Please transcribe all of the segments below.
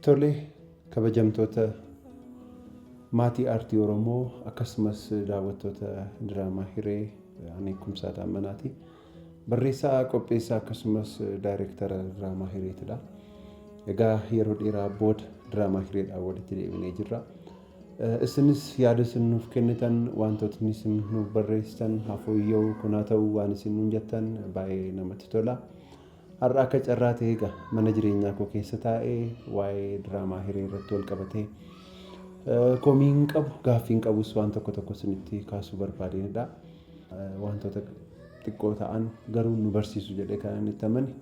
Tole, kabajamtoota maatii aartii Oromoo akkasumas daawwattoota diraamaa Hiree, ani Kumsaa Taammanaati. Barreessaa, qopheessaa akkasumas daayireektara diraamaa Hireetidha. Egaa yeroo dheeraa booda diraamaa Hireedhaan walitti deebinee jirra. Isinis yaada isin nuuf kennitan, wantootni isin nuuf barreessitan, hafuuyya'uu kun haa ta'u waan isin nuun jettan baay'ee namatti tola. Har'a akka carraa ta'e egaa mana jireenyaa koo keessa taa'ee waa'ee diraamaa Hiree irratti wal qabatee komiin qabu, gaaffiin qabus waan tokko tokko isinitti kaasuu barbaadeenidha. Wantoota xiqqoo ta'an garuu nu barsiisu jedhee kan inni itti amane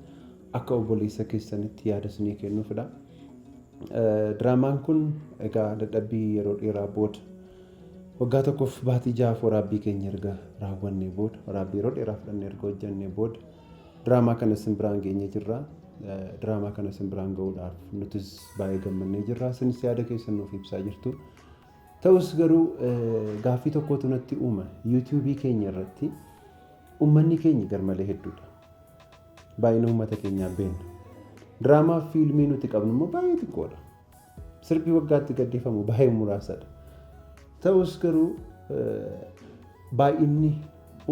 akka obboleessa keessanitti yaada isinii kennuufidha. Diraamaan kun egaa dadhabbii yeroo dheeraa booda, waggaa tokkoof baatii 6f waraabbii keenya erga raawwannee booda, waraabbii yeroo dheeraa fudhannee erga hojjannee booda diraamaa kana isin biraan geenyee jirra. Diraamaa kana isin biraan gahuudhaaf nutis baay'ee gammannee jirra. Isinis yaada keessan nuuf ibsaa jirtu. Ta'us garuu gaaffii tokkotu natti uuma. Yuutuubii keenya irratti uummanni keenya garmalee hedduudha. Baay'ina uummata keenyaa beekna. Diraamaa fi fiilmii nuti qabnu immoo baay'ee xiqqoodha. Sirbi waggaatti gadhiifamu baay'ee muraasadha. Ta'us garuu baay'inni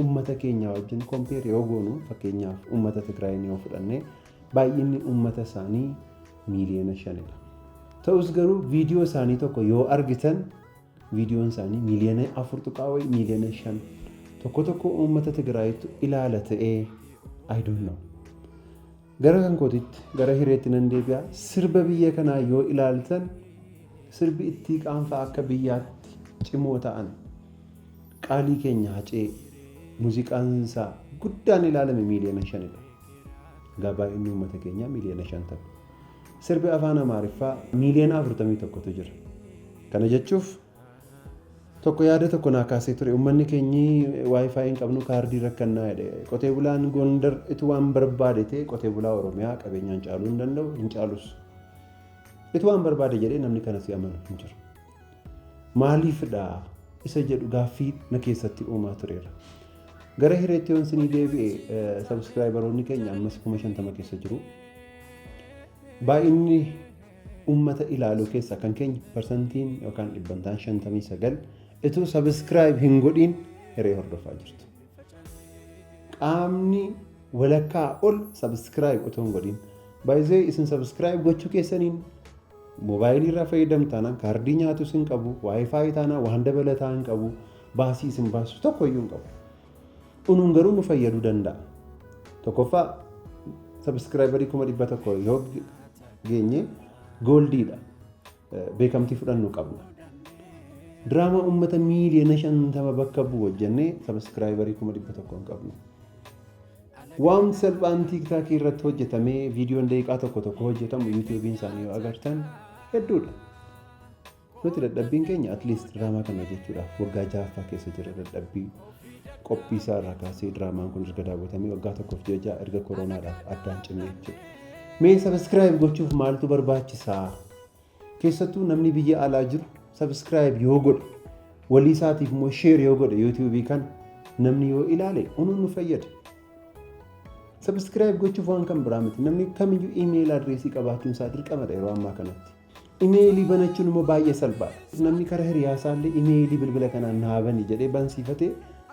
uummata keenyaa wajjin compare yoo goonu, fakkeenyaaf uummata Tigraayin yoo fudhanne, baay'inni uummata isaanii miiliyoona 5dha. Ta'us garuu viidiyoo isaanii tokko yoo argitan, viidiyoon isaanii miiliyoona 4 tuqaa wayii, miiliyoona 5 tokko tokko uummata Tigraayitu ilaala ta'ee, I don't know. Gara kan kootitti, gara Hireetti nan deebi'a. Sirba biyya kanaa yoo ilaaltan, sirbi ittii qaanfaa akka biyyaatti cimoo ta'an, qaalii keenya Hacee, muuziqaan isaa guddaan ilaalame miiliyoona 5dha. Egaa baay'inni uummata keenyaa miiliyoona 50. Sirbi afaan Amaariffaa miiliyoona 41tu jira. Kana jechuuf tokko yaada tokko naa kaasee ture. Uummanni keenyi WiFi hin qabnu, kaardii rakkannaa jedhe. Qotee bulaan Gondar itu waan barbaade ta'e qotee bulaa Oromiyaa qabeenyaan caaluu hin danda'u, hin caalus. Itu waan barbaade jedhee namni kana si amanu hin jiru. Maaliifidha isa jedhu gaaffii na keessatti uumaa tureera. Gara Hireetti yoon isinii deebi'e, subscriberoonni keenya ammas 50,000 keessa jiru. Baay'inni uummata ilaaluu keessaa kan keenya parsantiin yookaan dhibbantaan 59 ituu subscribe hin godhiin Hiree hordofaa jirtu. Qaamni walakkaa ol subscribe otoo hin godhiin. Baay'ee isin subscribe gochuu keessaniin moobaayilii irraa fayyadamtu taanaan kaardii nyaatus hin qabu, WiFi taanaan waan dabalataa hin qabu, baasii isin baasu tokko iyyuu hin qabu. Unuun garuu nu fayyaduu danda'a. Tokkoffaa, subscriberii 100,000 yoo geenye goldiidha. Beekamtii fudhannu qabna. Diraamaa uummata miiliyoona 50 bakka bu'u hojjennee subscriberii 100,000 hin qabnu. Waan salphaan TikTokii irratti hojjetamee viidiyoon daqiiqaa tokko tokko hojjetamu yuutuubiin isaanii yoo agartan hedduudha. Nuti dadhabbiin keenya at least diraamaa kana hojjechuudhaaf waggaa ja'affaa keessa jira. Dadhabbii qophii isaa irraa kaasee diraamaan kun erga daawwatamee waggaa tokkoof ji'a 6, erga koronaadhaaf addaan cimee jechuudha. Mee subscribe gochuuf maaltu barbaachisaa? Keessattuu namni biyya alaa jiru subscribe yoo godhe, walii isaatiif immoo share yoo godhe, yuutuubii kana namni yoo ilaale unuun nu fayyada. Subscribe gochuuf waan kan biraa miti. Namni kamiyyuu email addressii qabaachuun isaa dirqamadha yeroo ammaa kanatti. Imeelii banachuun immoo baay'ee salphaadha. Namni karaa hiriyaa isaallee imeelii bilbila kanaan naa bani jedhee bansiifatee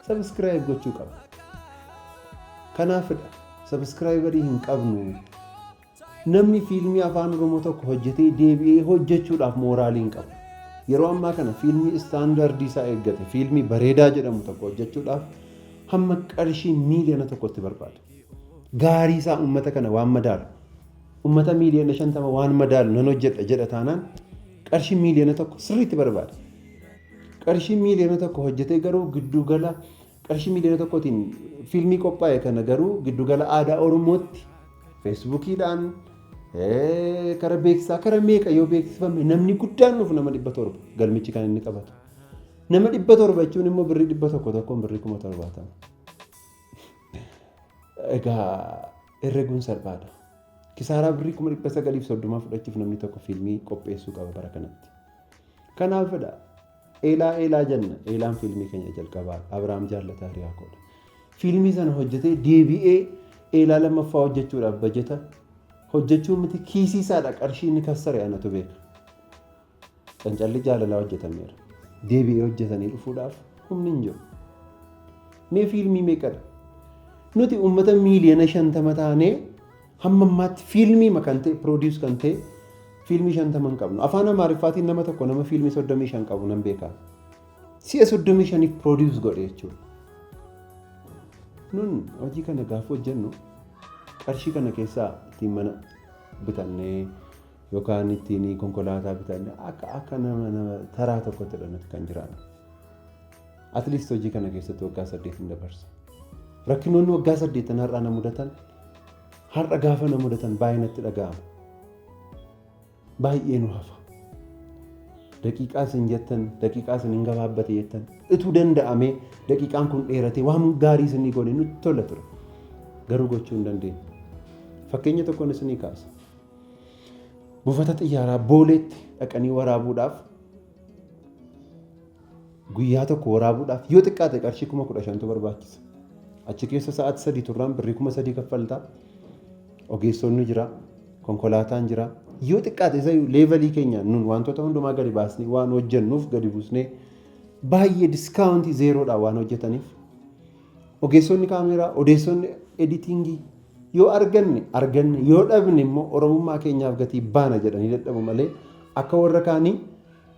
subscribe gochuu qaba. Kanaafidha subscriberii hin qabnu. Namni fiilmii afaan Oromoo tokko hojjetee deebi'ee hojjechuudhaaf mooraalii hin qabu. Yeroo ammaa kana fiilmii standardii isaa eeggate, fiilmii bareedaa jedhamu tokko hojjechuudhaaf hamma qarshii miiliyoona 1tti barbaada. Gaarii isaa uummata kana waan madaalu, uummata miiliyoona 50 waan madaalu nan hojjedha jedha taanaan, qarshii miiliyoona 1 sirriitti barbaada. Qarshii miiliyoona 1 hojjetee garuu giddugala qarshii miiliyoona 1tiin fiilmii qophaa'e kana garuu giddugala aadaa Oromootti feesbuukiidhaan kara beeksisaa kara meeqa yoo beeksifame, namni guddaan dhufu nama 700 galmichi kan inni qabatu. Nama 700 jechuun immoo birrii 100 tokkoon birrii 70,000. Egaa herreeguun salphaadha. Kisaaraa birrii 930,000 fudhachuuf namni tokko fiilmii qopheessuu qaba bara kanatti. Kanaafidha eelaa eelaa jenna. Eelaan fiilmii keenya jalqabaa Abiraam Jaallataa hiriyaa koodha. Fiilmii sana hojjetee deebi'ee eelaa lammaffaa hojjechuudhaaf bajeta Hojjechuu miti, kiisii isaadha qarshii inni kassare anatu beeka. Cancalli jaalalaa hojjetameera. Deebi'ee hojjetanii dhufuudhaaf humni hin jiru. Mee fiilmii meeqadha? Nuti uummata 50 miiliyoona taanee hamma ammaatti fiilmii kan ta'e, produce kan ta'e fiilmii 50 hin qabnu. Afaan Amaariffaatiin nama tokko nama fiilmii 35 qabu nan beeka. Si'a 35f produce godhe jechuudha. Nun hojii kana gaafa hojjennu qarshii kana keessaa ittiin mana bitannee yookaan ittiin konkolaataa bitannee akka nama taraa tokkottidha nuti kan jiraannu. At least hojii kana keessatti waggaa 8 hin dabarsa. Rakkinoonni waggaa 8 har'a na mudatan, har'a gaafa na mudatan baay'ee natti dhaga'ama. Baay'ee nu hafa. Daqiiqaa isin jettan, daqiiqaa isin hin gabaabbate jettan, utuu danda'amee daqiiqaan kun dheeratee waan gaarii isinii goone nutti tola ture. Garuu gochuu hin dandeenye. Fakkeenya tokkoon isinii kaasa. Buufata xiyyaaraa Booleetti dhaqanii waraabuudhaaf, guyyaa tokko waraabuudhaaf yoo xiqqaate qarshii 15,000tu barbaachisa. Achi keessa sa'aatii 3 turraan birrii 3,000 kaffaltaa. Ogeessonni jira, konkolaataan jira. Yoo xiqqaate isa level keenyaan nun wantoota hundumaa gadi baasnee waan hojjennuuf, gadi buusnee baay'ee discount zeroodhaan waan hojjetaniif, ogeessonni kaameeraa, ogeessonni editing yoo arganne arganne, yoo dhabne immoo oromummaa keenyaaf gatii baana jedhanii dadhabu malee akka warra kaanii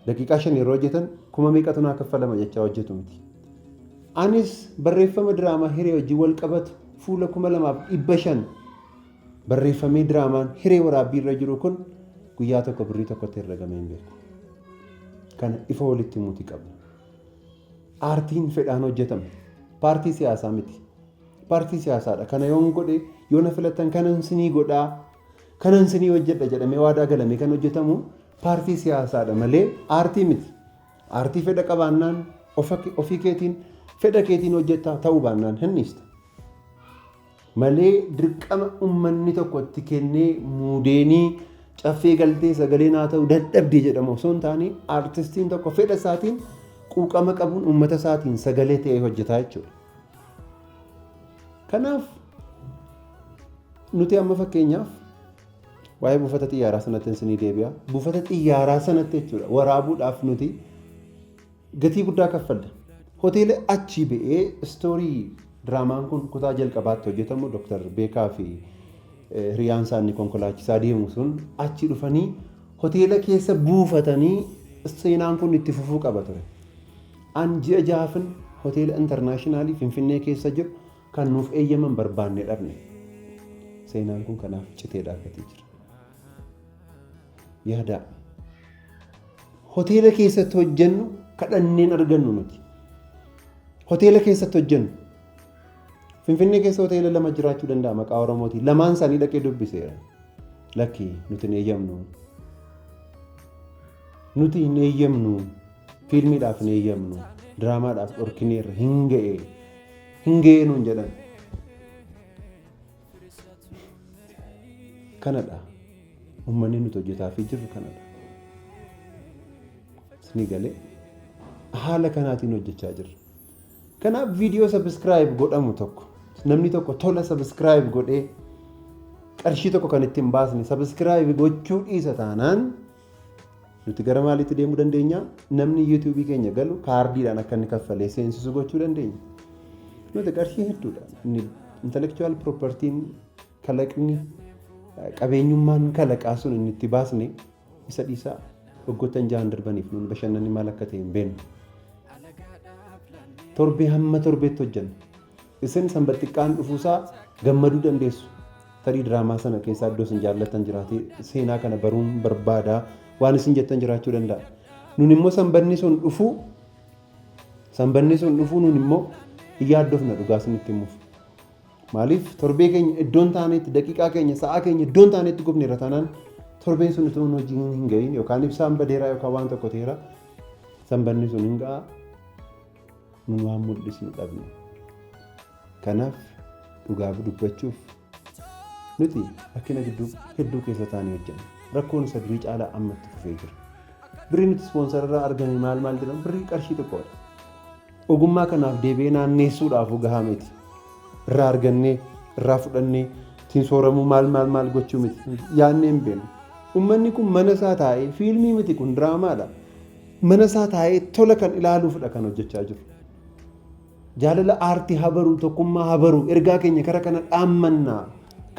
daqiiqaa 5 yeroo hojjetan kuma meeqatu naa kaffalama jechaa hojjetu miti. Anis barreeffama diraamaa Hiree hojii wal qabatu fuula 2500 barreeffamee diraamaan Hiree waraabbii irra jiru kun guyyaa tokko birrii tokkotti herregamee hin beeku. Kana ifa walitti himuutii qabna. Aartiin fedhaan hojjetama. Paartii siyaasaa miti. Paartii siyaasaadha. Kana yoon godhe, yoo na filattan kanan sinii godhaa, kanan sinii hojjedha jedhamee waadaa galamee kan hojjetamu paartii siyaasaadha malee aartii miti. Aartii fedha qabaannaan ofii keetiin fedha keetiin hojjettaa, ta'uu baannaan hin dhiista. Malee dirqama uummanni tokko itti kennee muudeenii caffee galtee sagalee naa ta'u dadhabde jedhamu osoo hin taane, aartistiin tokko fedha isaatiin, quuqama qabuun, uummata isaatiin sagalee ta'ee hojjetaa jechuudha. Kanaaf nuti amma fakkeenyaaf waa'ee buufata xiyyaaraa sanatti isinii deebi'a. Buufata xiyyaaraa sanatti jechuudha waraabuudhaaf nuti gatii guddaa kaffalla. Hoteela achii ba'ee story diraamaan kun kutaa jalqabaatti hojjetamu, Dr. Beekaa fi hiriyaan isaanii konkolaachisaa deemu sun achi dhufanii hoteela keessa buufatanii seenaan kun itti fufuu qaba ture. An ji'a jaafin hoteela international Finfinnee keessa jiru kan nuuf eeyyaman barbaanne dhabne. Seenaan kun kanaaf citee dhaabbatee jira. Yaadaa. Hoteela keessatti hojjennu kadhanneen argannu nuti. Hoteela keessatti hojjennu. Finfinnee keessa hoteela lama jiraachuu danda'a maqaa Oromootiin. Lamaan isaanii dhaqee dubbiseera. Lakki, nuti hin eeyyamnu. Nuti hin eeyyamnu. Fiilmiidhaaf hin eeyyamnu. Diraamaadhaaf dhorkineerra, hin ga'e. Hin ga'ee nuun jedhan. Kanadha. Uummanni nuti hojjetaafii jirru kanadha. Isinii galee, haala kanaatiin hojjechaa jirra. Kanaaf viidiyoo subscribe godhamu tokko, namni tokko tola subscribe godhee qarshii tokko kan ittiin baasne subscribe gochuu dhiisa taanaan nuti gara maaliitti deemuu dandeenya? Namni YouTubeii keenya galu kaardiidhaan akka inni kaffalee seensisu gochuu dandeenya. Nuti qarshii hedduudha. Inni intellectual propertyn, kalaqni, qabeenyummaan kalaqaa sun inni itti baasne isa dhiisaa, waggoottan 6n darbaniif nun bashannanni maal akka ta'e hin beeknu. Torbee hamma torbeetti hojjenna. Isin sanbat xiqqaan dhufuusaa gammaduu dandeessu. Tarii diraamaa sana keessaa iddoo isin jaallattan jiraate, seenaa kana baruun barbaadaa waan isin jettan jiraachuu danda'a. Nun immoo sanbanni sun dhufuu nun immoo hin yaaddofna, dhugaa isinitti himuuf. Maaliif, torbee keenya iddoon taanetti, daqiiqaa keenya, sa'aa keenya iddoon taanetti gubne irra taanaan, torbeen sun utuu hojiin hin ga'iin yookaan ibsaan badeeraa yookaan waan tokko ta'eera, sanbanni sun hin ga'a, nun waan mul'isnu dhabne. Kanaaf dhugaa dubbachuuf nuti rakkina gidduu hedduu keessa taanee hojjenna. Rakkoon isa durii caalaa ammatti fufee jira. Birrii nuti sponsorarraa argame maal maal jedhamu birrii qarshii xiqqoodha. Ogummaa kanaaf deebi'ee naanneessuudhaaf gahaa miti. Irraa argannee, irraa fudhannee Ittiin sooramuu maal maal maal gochuu miti yaadnee hin beeknu. Uummanni kun mana isaa taa'ee fiilmii miti kun diraamaadha. Mana isaa taa'ee tola kan ilaaluufidha kan hojjechaa jiru. Jaalala aartii habaruu tokkummaa habaruu ergaa keenya kara kana dhaammannaa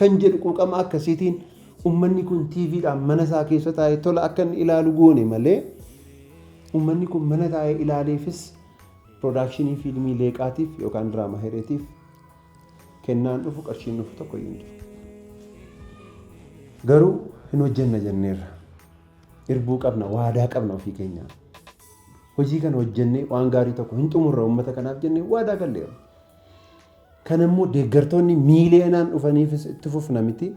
kan jedhu quuqama akkasiitiin uummanni kun TVdhaan mana isaa keessa taa'ee tola akka inni ilaalu goone malee uummanni kun mana taa'ee ilaaleefis piroodakshinii fiilmii leeqaatiif yookaan diraamaa hireetiif kennaan dhufu qarshiin dhufu tokko iyyuu hin jiru. Garuu hin hojjenna jenneerra. Irbuu qabna, waadaa qabna ofii keenyaa. Hojii kana hojjennee waan gaarii tokko hin xumurra uummata kanaaf jennee waadaa galleerra. Kan immoo deeggartoonni miiliyoonaan dhufaniifis itti fufna miti.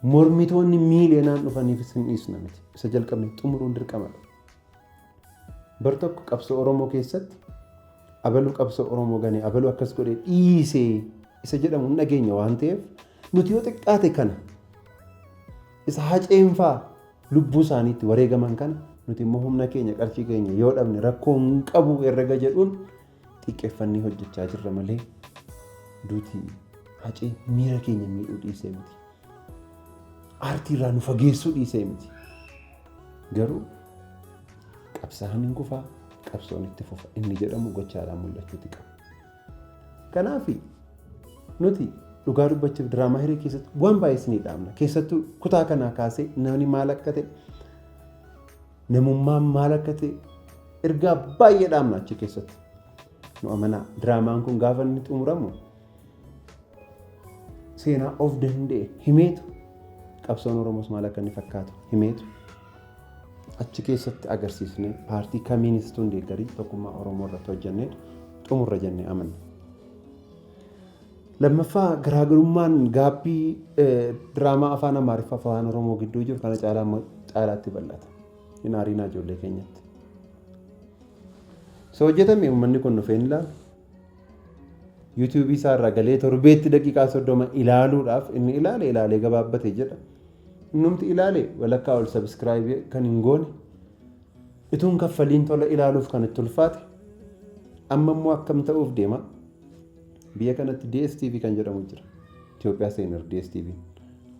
Mormitoonni miiliyoonaan dhufaniifis hin dhiisna miti. Isa jalqabne xumuruun dirqamadha. Bar tokko qabsoo Oromoo keessatti abaluu qabsoo Oromoo ganee abaluu akkas godhee dhiisee isa jedhamu hin dhageenya waan ta'eef nuti yoo xiqqaate kana isa haceenfaa lubbuu isaaniitti wareegaman kana nuti immoo humna keenya qarshii keenya yoo dhabne rakkoo hin qabu herrega jedhuun xiqqeeffannee hojjechaa jirra malee duuti hacee miira keenya miidhuu dhiisee miti. Aartii irraa nu fageessuu dhiisee miti. Garuu qabsaa'aan hin kufaa qabsoon itti fufa inni jedhamu gochaadhaan mul'achuuti qaba. Kanaaf nuti dhugaa dubbachuuf diraamaa hiree keessatti waan baay'ee isinii dhaamna. Keessattuu kutaa kanaa kaasee namni maal akka ta'e namummaan maal akka ta'e ergaa baay'ee dhaamna achi keessatti. Nu amanaa diraamaan kun gaafa inni xumuramu seenaa of danda'e himeetu qabsoon Oromoos maal akka inni fakkaatu himeetu achi keessatti agarsiisnee paartii kamiinis tun deeggarii tokkummaa Oromoo irratti hojjennee xumurra jennee amanna. Lammaffaa garaagarummaan gaabbii diraamaa afaan Amaariffaa fi afaan Oromoo gidduu jiru kana caalaa immoo caalaatti bal'ata. Hin aariinaa ijoollee keenyatti. So hojjetame uummanni kun dhufee hin ilaalu. Yuutuubii isaa irraa galee torbeetti daqiiqaa 30 ilaaluudhaaf inni ilaale ilaalee gabaabbate jedha. Innumti ilaale walakkaa ol sabiskiraayibii kan hin goone ituun kaffaliin tola ilaaluuf kan itti ulfaate amma immoo akkam ta'uuf deema. Biyya kanatti DSTV kan jedhamu jira. Itoophiyaa seener DSTV.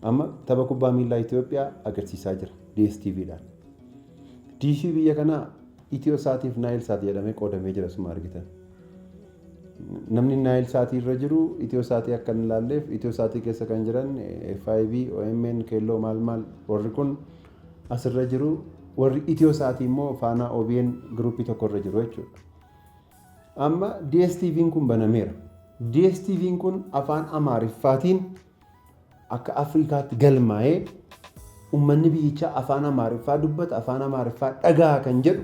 Amma tapha kubbaa miillaa Itoophiyaa agarsiisaa jira DSTVdhaan. Diishii biyya kanaa Itiyoo Saatiif Naayil Saat jedhamee qoodamee jira suma argitan. Namni Naayil Saatii irra jiru Itiyoo Saatii akka hin ilaalleef Itiyoo Saatii keessa kan jiran FIB, OMN, Keelloo maal maal warri kun asirra jiru. Warri Itiyoo Saatii immoo Faanaa OBN giruuppii tokko irra jiru jechuudha. Amma DSTV'n kun banameera. DSTV'n kun afaan Amaariffaatiin akka Afrikaatti galmaa'ee uummanni biyyichaa afaan Amaariffaa dubbata, afaan Amaariffaa dhaga'a kan jedhu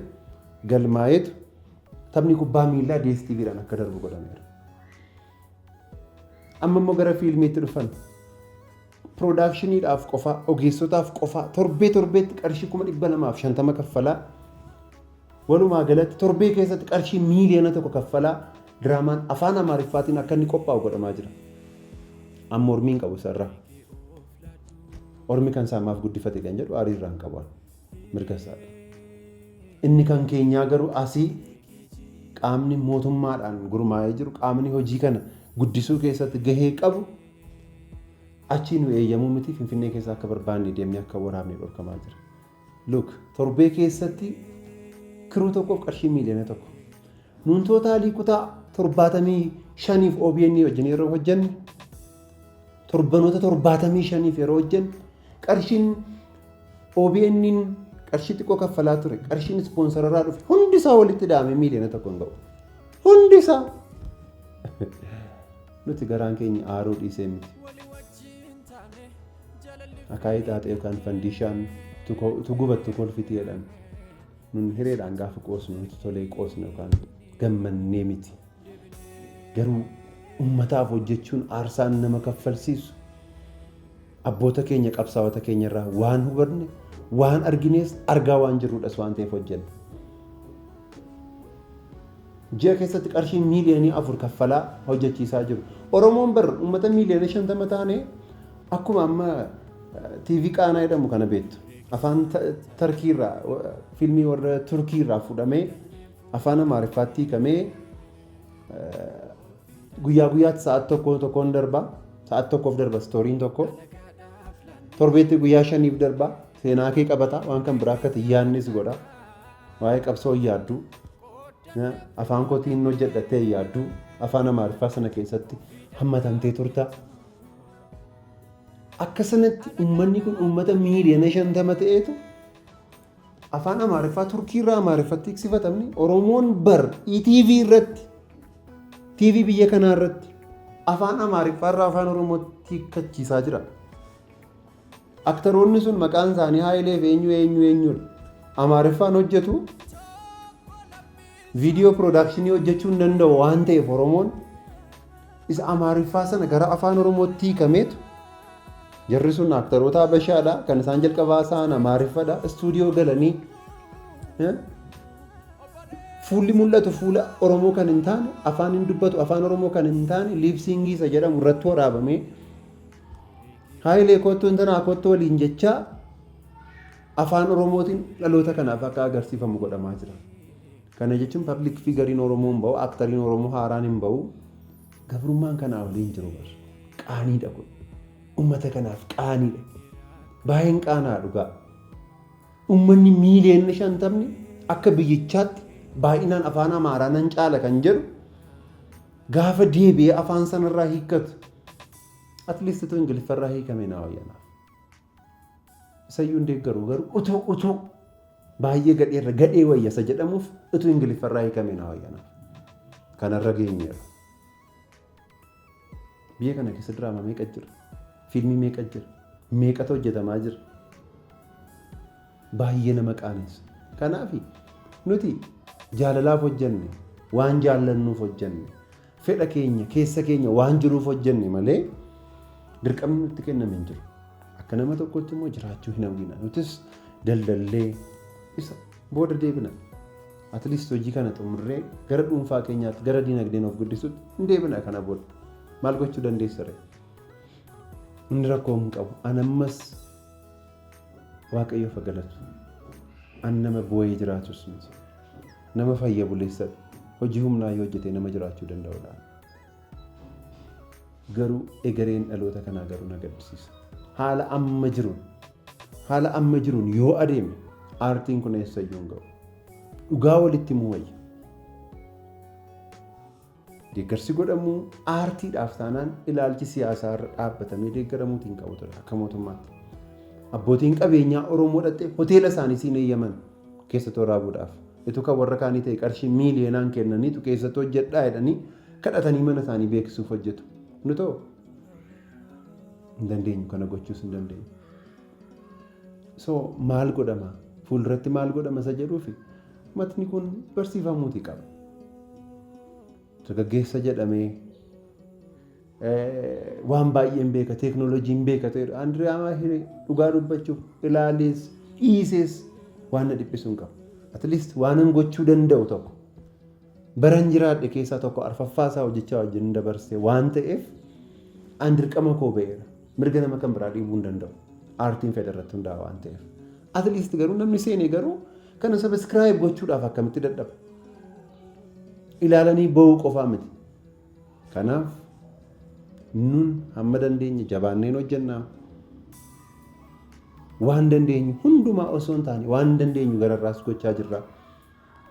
galmaa'eetu taphni kubbaa miillaa DSTVdhaan akka darbu godhameera. Amma immoo gara fiilmiitti dhufan. Piroodaakshiniidhaaf qofaa, ogeessotaaf qofaa torbee torbeetti qarshii 250,000 kaffalaa walumaa galatti torbee keessatti qarshii 1 miiliyoona kaffalaa diraamaan afaan Amaariffaatiin akka inni qophaa'u godhamaa jira. Amma mormii hin qabu isarraa. Ormi kan isaa maaf guddifate kan jedhu aarii irraa hin qabu. Mirga isaadha. Inni kan keenyaa garuu asii qaamni mootummaadhaan gurmaa'ee jiru qaamni hojii kana guddisuu keessatti gahee qabu achii nu eeyyamuu miti Finfinnee keessa akka barbaanne deemnee akka waraabne dhorkamaa jira. Look, torbee keessatti crew tokkoof qarshii 1 miiliyoona. Nuun total kutaa 75f OBN wajjin yeroo hojjenne torbanoota 75f yeroo hojjenne qarshiin OBN qarshii xiqqoo kaffalaa ture qarshiin ispoonsararraa dhufe hundi isaa walitti dhahamee 1 miiliyoona hin ga'u. Hundi isaa. Nuti garaan keenya aaruu dhiisee miti. Akaayii xaaxee yookaan fandiishaan tu gubattu kolfiti jedhan. Nun hireedhaan gaafa qoosnu nuti tolee qoosnu yookaan gammannee miti. Garuu ummataaf hojjechuun aarsaan nama kaffalsiisu abboota keenya qabsaa'ota keenya irraa waan hubanne waan argines argaa waan jirrudhas waan ta'eef hojjenna. Ji'a keessatti qarshii 4 miiliyoonii kaffalaa hojjechiisaa jiru. Oromoon bar uummata 50 miiliyoona taane akkuma amma TV Qaanaa jedhamu kana beektu. Afaan Tarkiirraa fiilmii warra Turkiirraa fuudhamee afaan Amaariffaatti hiikamee guyyaa guyyaatti sa'aat tokko tokkoon darba. Sa'aat tokkoof darba stooriin tokko. Torbeetti guyyaa 5f darba. Seenaa kee qabata, waan kan biraa akka yaadnes godha. Waa'ee qabsoo hin yaaddu. Afaan kootiin hojjedhattee hin yaaddu. Afaan Amaariffaa sana keessatti hammatamtee turta. Akka sanatti uummanni kun uummata miiliyoona 50 ta'eetu afaan Amaariffaa Turkiirraa Amaariffatti hiiksifatamni. Oromoon bar ETV irratti, TV biyya kanaa irratti afaan Amaariffaa irraa afaan Oromootti hiikkachiisaa jira. Aktaroonni sun maqaan isaanii Haayilee fi eenyu eenyu eenyudha. Amaariffaan hojjetu, viidiyoo production hojjechuu hin danda'u waan ta'eef, Oromoon isa Amaariffaa sana gara afaan Oromootti hiikameetu. Jarri sun aktaroota Habashaadha. Kan isaan jalqabaa isaan Amaariffadha. Istuudiyoo galanii fuulli mul'atu fuula Oromoo kan hin taane, afaan hin dubbatu afaan Oromoo kan hin taane, lip sync isa jedhamu irratti waraabamee, "Haayilee kottu, intanaa kottu" waliin jechaa afaan Oromootiin dhaloota kanaaf akka agarsiifamu godhamaa jira. Kana jechuun public figuriin Oromoo hin ba'u, aktariin Oromoo haaraan hin ba'u. Gabrummaan kanaa waliin jiru bar. Qaaniidha kun. Uummata kanaaf qaaniidha. Baay'een qaanaa dhugaa. Uummanni miiliyoona 50 akka biyyichaatti baay'inaan afaan Amaaraa nan caala kan jedhu gaafa deebi'ee afaan sanarraa hiikkatu, at least utuu Ingiliffarraa hiikame naa wayyanaaf. Isayyuu hin deeggaru, garuu utuu baay'ee gadheerra gadhee wayyasa jedhamuuf utuu Ingiliffarraa hiikame naa wayyanaaf. Kanarra geenyeera. Biyya kana keessa diraamaa meeqa jira? Fiilmii meeqa jira? Meeqatu hojjetamaa jira? Baay'ee nama qaanessa. Kanaaf nuti jaalalaaf hojjenne, waan jaallannuuf hojjenne, fedha keenya keessa keenya waan jiruuf hojjenne malee dirqamni nutti kenname hin jiru. Akka nama tokkotti immoo jiraachuu hin hawwina. Nutis daldallee isa booda deebina. At least hojii kana xumurree gara dhuunfaa keenyaatti, gara dinagdeen of guddisutti hin deebina kana booda. Maal gochuu dandeessa ree? Inni rakkoo hin qabu. An ammas Waaqayyoof galatu. An nama boo'ee jiraatus miti. Nama fayya buleessadha. Hojii humnaa yoo hojjetee nama jiraachuu danda'udha. Garuu egereen dhaloota kanaa garuu na gaddisiisa. Haala amma jiruun yoo adeeme aartiin kun eessayyuu hin ga'u. Dhugaa walitti himuu wayya. Deeggarsi godhamuu aartiidhaaf taanaan ilaalchi siyaasaa irra dhaabbatamee deeggaramuutiin qabu ture akka mootummaatti. Abbootiin qabeenyaa Oromoo dhattee hoteela isaanii siin eeyyaman keessatti waraabuudhaaf. Itu kan warra kaanii ta'e qarshii miiliyoonaan kennaniitu keessatti hojjedhaa jedhanii kadhatanii mana isaanii beeksisuuf hojjetu. Nu ta'u hin dandeenyu, kana gochuus hin dandeenyu. So maal godhama? Fuulduratti maal godhama isa jedhuufi matni kun barsiifamuuti qaba. Dargaggeessa jedhamee waan baay'een beeka, teeknooloojiin beeka ta'edha. Andiriyaa Hiree dhugaa dubbachuuf ilaalees dhiisees waan na dhiphisuu hin qabu. At least waan gochuu danda'u tokko baran jiraadhe keessaa tokko arfaffaa isaa hojjechaa wajjin dabarse waan ta'eef an dirqama koo ba'eera. Mirga nama kan biraa dhiibuu hin danda'u. Aartiin fedha irratti hundaa'a waan ta'eef. At least garuu namni seene garuu kana subscribe gochuudhaaf akkamitti dadhaba? Ilaalanii ba'uu qofaa miti. Kanaaf nun hamma dandeenye jabaanneen hojjennaa. Waan dandeenyu hundumaa osoo hin taane waan dandeenyu gararraas gochaa jirra.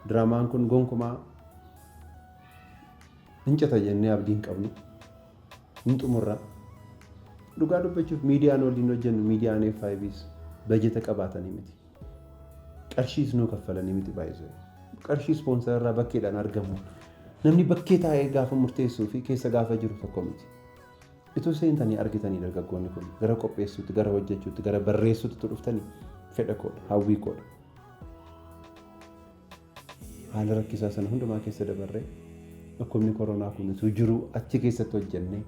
Diraamaan kun gonkumaa hin cita jennee abdii hin qabnu. Hin xumurra. Dhugaa dubbachuuf miidiyaan waliin hojjennu, miidiyaan FIBs, bajeta qabaatanii miti. Qarshiis nuu kaffalanii miti baay'isee. Qarshii sponsor irraa bakkeedhaan argamu. Namni bakkee taa'ee gaafa murteessuu fi keessa gaafa jiru tokko miti. Itoo seentanii argitanii dargaggoonni kun gara qopheessuutti, gara hojjechuutti, gara barreessuutti dhuftanii fedha koodha, hawwii koodha. Haala rakkisaa sana hundumaa keessa dabarree, dhukkubni koronaa kun utuu jiru achi keessatti hojjennee,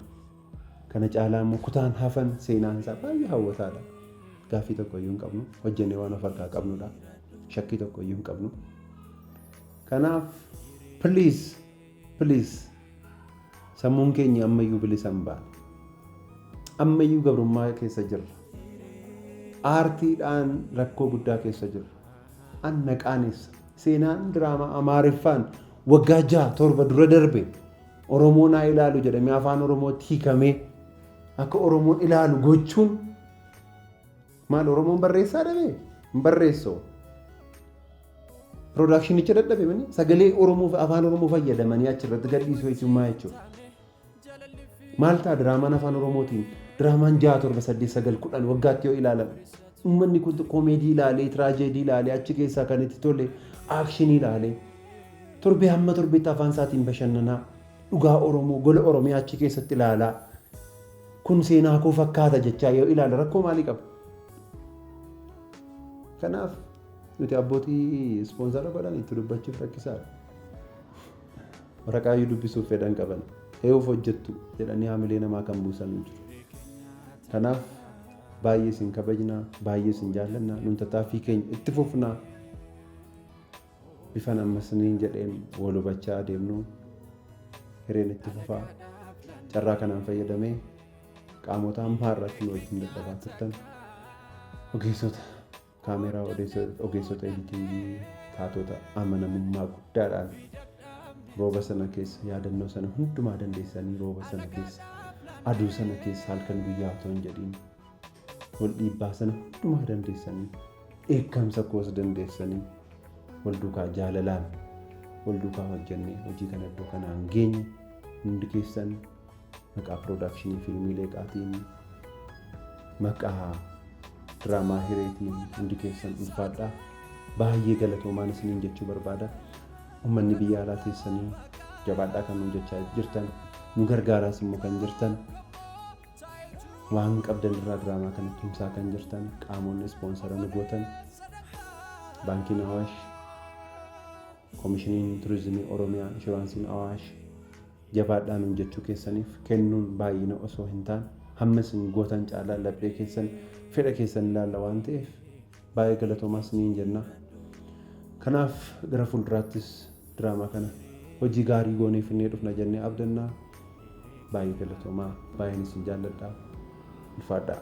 kana caalaa immoo kutaan hafan seenaan isaa baay'ee hawwataadha. Gaaffii tokko iyyuu hin qabnu, hojjennee waan of harkaa qabnudha. Shakkii tokko iyyuu hin qabnu. Kanaaf please, please, sammuun keenya ammayyuu bilisa hin baane. Ammayyuu gabrummaa keessa jirra. Aartiidhaan rakkoo guddaa keessa jirra. An na qaanessa. Seenaan diraamaa Amaariffaan waggaa 6, 7 dura darbe Oromoo naa ilaalu jedhamee afaan Oromootti hiikamee Akka Oromoon ilaalu gochuun maal Oromoon barreessaa dhabee? Hin barreessoo. Piroodaakshinicha dadhabe mani sagalee Oromoo fi afaan Oromoo fayyadamanii achirratti gadhiisuu jechuun maal jechuudha? Maal ta'a diraamaan afaan Oromootiin diraamaan 6 7 8 9 10 waggaatti yoo ilaalame uummanni kun koomeedii ilaalee tiraajeedii ilaalee achi keessaa kan itti tole aakshinii ilaalee torbee hamma torbeetti afaan isaatiin bashannanaa dhugaa Oromoo gola Oromiyaa achi keessatti ilaalaa kun seenaa koo fakkaata jechaa yoo ilaala rakkoo maalii qaba? Kanaaf nuti abbootii ispoonsara godhan itti dubbachuuf rakkisaadha. Waraqaa iyyuu dubbisuuf fedhan qaban. Ee'uuf hojjettu jedhanii haamilee namaa kan buusan jiru. Kanaaf baay'ee isin kabajna, baay'ee isin jaallanna, nun tattaaffii keenya itti fufna. Bifan ammas niin jedheen wal hubachaa adeemnu hireen itti fufaa. Carraa kanaan fayyadamee qaamota hamma har'aatti nu wajjin dadhabaa turtan ogeessota kaameeraa, ogeessota editingii, taatota amanamummaa guddaadhaan rooba sana keessa yaadannoo sana hundumaa dandeessanii rooba sana keessa aduu sana keessa halkan guyyaa otoo hin jedhiin wal dhiibbaa sana hundumaa dandeessanii dheekkamsa koos dandeessanii wal duukaa jaalalaan wal duukaa hojjennee hojii kana iddoo kanaan geenye hundi keessan maqaa piroodakshinii fiilmii Leeqaatiin maqaa diraamaa Hireetiin hundi keessan ulfaadhaa baay'ee galatoomaan isiniin jechuu barbaada. Uummanni biyya alaa teessanii jabaadhaa kan nuun jechaa jirtan nu gargaaraas immoo kan jirtan waan qabdan irraa diraamaa kana tumsaa kan jirtan qaamonni ispoonsara nu gootan Baankiin Awaash, Koomishiniin Turizimii Oromiyaa, Inshuraansiin Awaash jabaadhaa nuun jechuu keessaniif kennuun baay'ina osoo hin taane hamma isin gootan caalaa laphee keessan fedha keessan ilaalla waan ta'eef baay'ee galatoomaa isiniin jenna. Kanaaf gara fuulduraattis diraamaa kana hojii gaarii goonee finnee dhufna jennee abdannaa. Baay'ee galatoomaa baay'een isin jaalladha. Ulfaadhaa.